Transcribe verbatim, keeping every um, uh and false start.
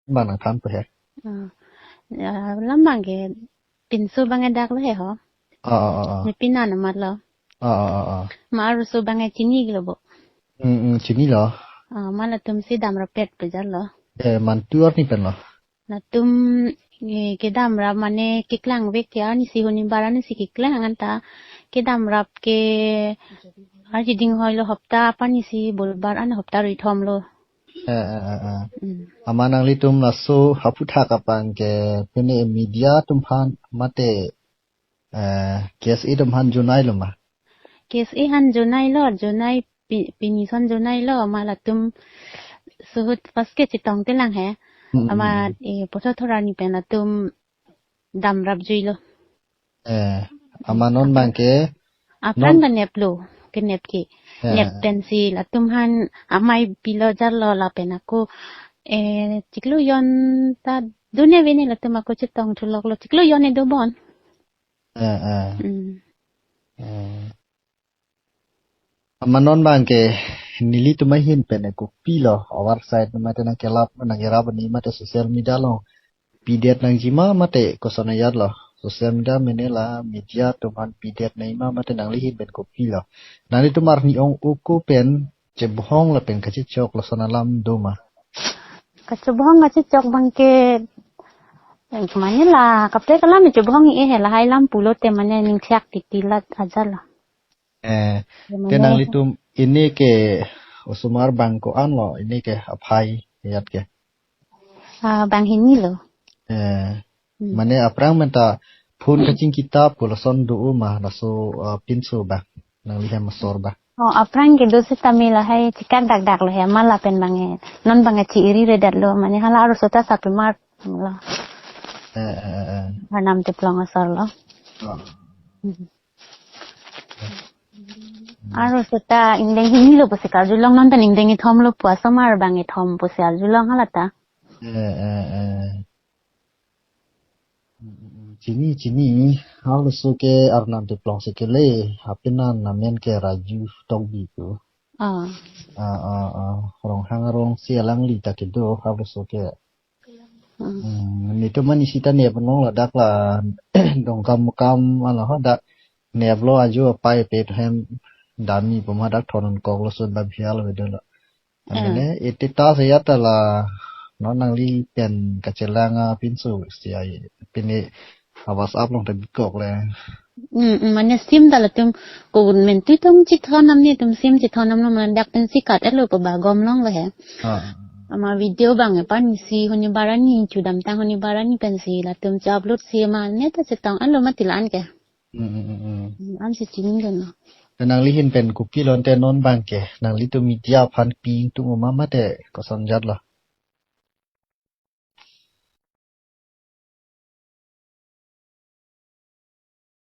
Bang nangthanpo he. Ah, ya, lam bang ke pinso bang ke dak lo he ho. Ah, ah, ah, ah. Ne pinan amat lo. Ah, ah, ah, ah. Ma arloso bang ke chinilo bo. Hmm, hmm, chinilo. Ah, ma latum si damrapet pu jatlo. Eh, mantu arni pen lo. Latum, eh, kedamrap mane keklang vek ke arnisi honibar arnisi keklang anta kedamrap ke arji ding hoi lo hopta aphan isi bulbar an hopta ruithom lo. Eh, eh, eh, eh. Hmm. Amat nanglitum laso aphuthak aphan ke pine media atum aphan mate, eh, K S A atum aphan jonai lo ma? K S A aphan jonai lo, jonai pi-, pini son jonai lo, ma latum suhut pas ke chetong telang he. Hmm, hmm, amat, hmm. Eh, poso thora ni pen latum damrap jui lo. Eh, amat non bang ke aphrang non kenep lo, kenep ke. Eh. Nep pensi latum aphan amei pilo jatlo lapen ako, eh, chiklo jon ta dun-e vene latum ako chetong thulok lo, chiklo jon e do bon. Eh, eh. Hmm. Eh. Amat non bang ke nelitum ahin pen kopilo, our side mate nangkelap nangkerap ani mate social media along pidet nangji ma mate koson ajat lo. Social media mene la media atum aphan pidet nangji ma mate nangli ahin pen kopilo. Nanglitum arni ong uku pen chebohong lapen kachechok lason alam do ma? Kachebohong kachechok bang ke, eh, mane la kaprek alam chebohong e he lahai lam pulote mane ning thiak titi lat ajat lo. Eh, ya, te mane nanglitum ini ke osomar bang ko-an lo, ini ke aphai ajat ke? Ah, bang hini lo. Eh, hmm. Mane aphrang menta phone kachingki ta pu lason do ma laso, ah, pinso bang nangli hem asor bang? Oh, aphrang ke do sitame lahai chikak dak dak lo he ma lapen bang e. Non bang e chi-iri redet lo mane hala arloso ta sapimar lo. Eh, eh, eh, eh. Arnam Teplong asor lo. Oh. Hmm. Arloso ta ingdeng hini lo pusi karjulong non pen ingdeng ithom lo pu asomar bang ithom pusi arjulong hala ta. Eh, eh, eh. Chini, chini, arloso ke Arnam Teplong si kele, apinan amen ke Raju Tokbi pu. Ah. Ah, ah, ah. Ronghang arong si alangli ta kedo, arloso ke. Hmm. Hmm, netum mane sita nep nong ladak la Dongkamukam alo ho dak nep lo ajo apai pet hem dami puma dak thonon kok lo sun babhial vedo lo. Ah. Amene iti ta saya ta la non nangli pen kachelang apinso si ai pine a WhatsApp along ta bikok le. Hmm, hmm, mane sim ta latum ko men tu tum chithon nam netum sim chithon nam lo mane dak pensi kat-et lo ko bagom long lo he. Ah. Amat video bang e panisi honibar arni chudamtang honibar arni pensi latum cha upload si mane ta chetong-et lo mati la-an ke. Hmm, hmm, hmm, hmm. Hmm, ansi chini den lo. Te nangli ahin pen kopilo te non bang ke nanglitum media aphan pi ingtung ma mate koson ajat lo?